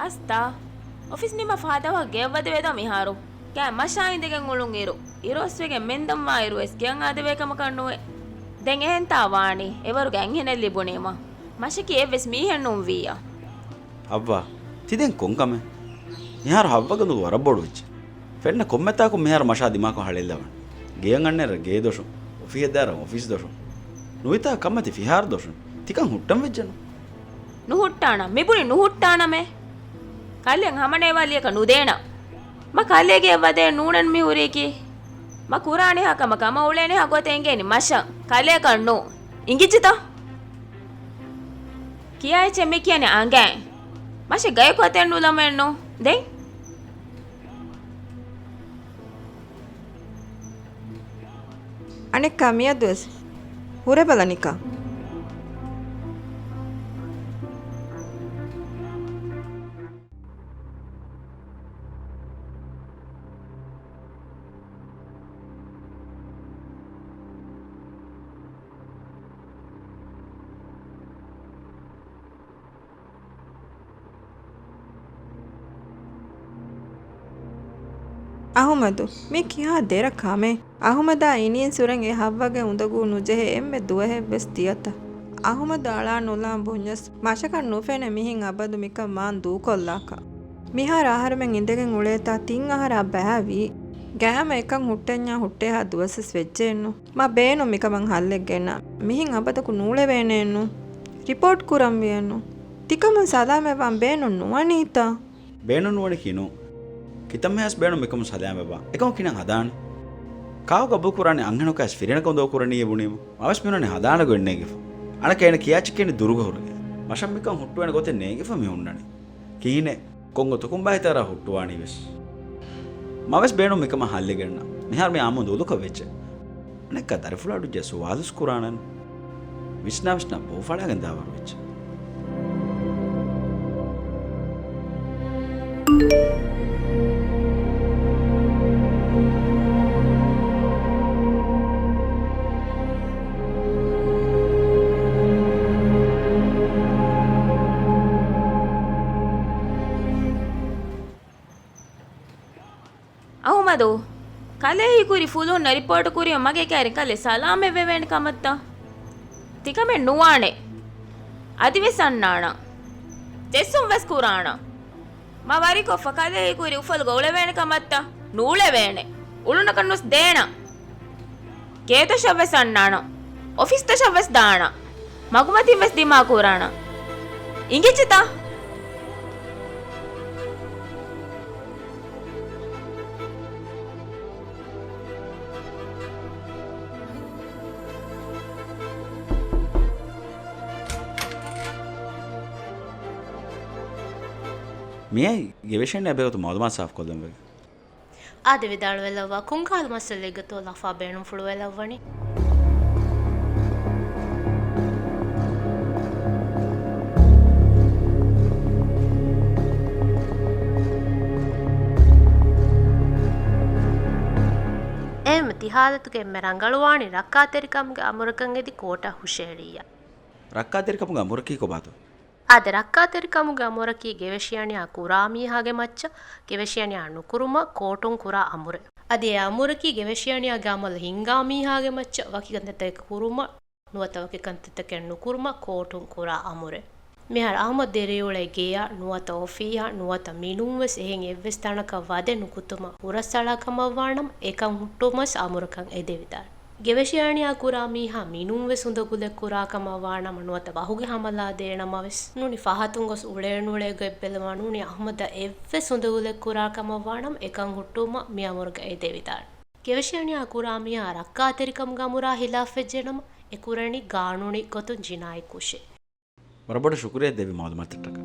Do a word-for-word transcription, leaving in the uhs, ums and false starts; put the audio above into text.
އަސްތާ، އޮފީސް ނިމާ ފަހަތަށް ގެއަށް ވަދެވޭތޯ މިހާރު؟ ކާ މަށާ އިނދެގެން އުޅުން އިރު، އިރުއޮއްސިވެގެން މެންދަން ވާ އިރު ވެސް ގެއަށް އާދެވޭ ކަމަކަށް ނުވޭ. ދެން އެހެންތާ ވާނީ، އެވަރުގެ އަންހެނެއް ލިބުނީމަ. މަށަކީ އެއްވެސް މީހެއް ނޫން ވިއްޔާ. އައްވާ، ތި ދެން ކޮން ކަމެއް؟ މިހާރު ހައްވަގަނދު ވަރަށް ބޮޑު ވެއްޖެ. ފެންނަ ކޮންމެތާކު މިހާރު މަށާ ދިމާކޮށް ހަޅޭއްލަވަން. ގެއަށް އަންނައިރަށް ގޭ ދޮށުން، އޮފީހަށް ދާއިރަށް އޮފީސް ދޮށުން. ނުވިތާ ކަންމަތި ފިހާރަ ދޮށުން. ތިކަން ހުއްޓަން ވެއްޖެނު. ނުހުއްޓާނަ، މިބުނި ނުހުއްޓާނަމޭ. ކަލޭ ހަމަނޭވާލިޔަކަށް ނުދޭނަ. މަ ކަލޭގެ ވަދެ ނޫނެން މި ހުރީކީ. މަ ކުރާނެހާ ކަމަކަށް މަ އުޅޭނެހާ ގޮތެއް އެނގޭނި މަށަށް. ކަލޭކަށް ނޫ. އިނގިއްޖިތަ؟ ކިޔާ އެއްޗެއް މި ކިޔަނީ އަނގައިން. މަށެއް ގަޔަކު އަތެއް ނުލަމެއްނު. ދެން؟ އަނެއްކާ މިއަދުވެސް ހުރެބަލަ ނިކާ. އަހުމަދު، މީ ކިހާ ދެރަ ކަމެއް؟ އަހުމަދާ އިނީން ސުރެން އެ ހައްވަގެ އުނދަގޫ ނުޖެހޭ އެންމެ ދުވަހެއްވެސް ދިޔަތަ؟ އަހުމަދު އަޅާ ނުލާން ބުންޏަސް، މަށަކަށް ނުފެނޭ މިހެން އަބަދު މިކަން މާން ދޫކޮށްލާކަށް. މިހާރު އަހަރުމެން އިނދެގެން އުޅޭތާ ތިން އަހަރާ ބައިވީ. ގައިމަށް އެކަން ހުއްޓަންޏާ ހުއްޓޭހާ ދުވަސްވެސް ވެއްޖެއެއްނު. މަ ބޭނުން މިކަމަށް ހައްލެއް ގެންނަ. މިހެން އަބަދަކު ނޫޅެވޭނެއެއްނު. ރިޕޯޓް ކުރަން ވިއެއްނު. ތިކަމުން ސަލާމަތްވާން ބޭނުން ނުވަނީތަ؟ ބޭނުން ނުވަނީކީ ނޫން. ކިތަންމެހާސް ބޭނުން މިކަމުން ސަލާމަތްވާން. އެކަމަކު ކިހިނެއް ހަދާނީ؟ ކާކު ގަބޫލުކުރާނީ އަންހެނަކާވެސް ފިރިހެނަކަށް އުނދަގޫކުރަނީ އެ ބުނީމަ. މަވެސް މިއޮންނަނީ ހަދާނެ ގޮތް ނޭނގިފަ. އަނެއްކާ އޭނަ ކިޔާ އެއްޗެއް ކިޔަނީ ދުރުގަ ހުރެގެން. މަށަށް މިކަން ހުއްޓުވޭނެ ގޮތެއް ނޭނގިފަ މި ހުންނަނީ. ކިހިނެއް؟ ކޮން ގޮތަކުން ބާ ހިތަށް އަރާ ހުއްޓުވާނީވެސް. މަވެސް ބޭނުން މިކަމަށް ހައްލެއް ގެންނަން. މިހާރު މި އާއްމު ދުލުކަށް ވެއްޖެ. އަނެއްކާ ދަރިފުޅާ އަޑުއްޖެ ސުވާލުސް ކުރާނަން. ވިސްނާ ވިސްނާ ބޯފާޅާގެން ދާވަރު ވެއްޖެ. އަހުމަދު، ކަލޭ ހީކުރި ފުލުހުންނަށް ރިޕޯޓު ކުރީމަ މަގޭ ކައިރިން ކަލޭ ސަލާމަތް ވެވޭނެ ކަމަށްތަ؟ ތިކަމެއް ނުވާނެ. އަދިވެސް އަންނާނަން. ޖެއްސުން ވެސް ކުރާނަން. މަ ވަރިކޮށްފަ ކަލޭ ހީކުރި އުފަލުގަ އުޅެވޭނެ ކަމަށްތަ؟ ނޫޅެވޭނެ. އުޅުނަކަށް ނުވެސް ދޭނަން. ގޭދޮށަށް ވެސް އަންނާނަން. އޮފީސް ދޮށަށް ވެސް ދާނަން. މަގުމަތިން ވެސް ދިމާ ކުރާނަން. އިނގިއްޖިތަ؟ މިއައީ ގެވެށިން އެބެގޮތު މައުލޫމާތު ސާފުކޮށްލަން ވެގެން. އާދެ، ވިދާޅުވެލައްވާ، ކޮންކަހަލަ މައްސަލައެއްގަތޯ ލަފާ ބޭނުންފުޅުވެލައްވަނީ؟ އެހެންވެ، ތި ހާލަތުގަ އެންމެ ރަނގަޅުވާނީ ރައްކާތެރިކަމުގެ އަމުރަކަށް އެދި ކޯޓަށް ހުށަހެޅިއްޔާ. ރައްކާތެރިކަމުގެ އަމުރަކީ ކޮބާތޯ؟ އާދެ، ރައްކާތެރިކަމުގެ އަމުރަކީ ގެވެށިއަނިޔާ ކުރާ މީހާގެ މައްޗަށް ގެވެށިއަނިޔާ ނުކުރުމަށް ކޯޓުން ކުރާ އަމުރެއް. އަދި އެ އަމުރަކީ ގެވެށިއަނިޔާގެ އަމަލު ހިންގާ މީހާގެ މައްޗަށް ވަކި ކަންތައްތަކެއް ކުރުމަށް ނުވަތަ ވަކި ކަންތައްތަކެއް ނުކުރުމަށް ކޯޓުން ކުރާ އަމުރެއް. މިހާރު އަހުމަދު ދެރަވެއުޅޭ ގެޔަށް ނުވަތަ އޮފީހަށް ނުވަތަ މިނޫންވެސް އެހެން އެއްވެސް ތަނަކަށް ވަދެ ނުކުތުމަށް ހުރަސްއަޅާ ކަމަށްވާނަމަ އެކަން ހުއްޓުވުމަށް އަމުރަކަށް އެދެވިދާނެ. ގެވެށިއަނިޔާ ކުރާ މީހާ މިނޫންވެސް އުނދަގުލެއް ކުރާ ކަމަށް ވާނަމަ ނުވަތަ ބަހުގެ ހަމަލާ ދޭނަމަވެސް ނޫނީ ފަހަތުން ގޮސް އުޅޭނުޅޭ ގޮތް ބެލުމަށް ނޫނީ އަހުމަދަށް އެއްވެސް އުނދަގުލެއް ކުރާ ކަމަށް ވާނަމަ އެކަން ހުއްޓުވުމަށް މި އަމުރުގައި ދެވިދާނެ. ގެވެށިއަނިޔާ ކުރާ މީހާ ރައްކާތެރިކަމުގެ އަމުރާ ހިލާފްވެއްޖެނަމަ އެ ކުރަނީ ގާނޫނީ ގޮތުން ޖިނާއީ ކުށެއް. ވަރަށް ބޮޑަށް ޝުކުރިއްޔާ ދެއްވި މައުލޫމާތަށްޓަކާ.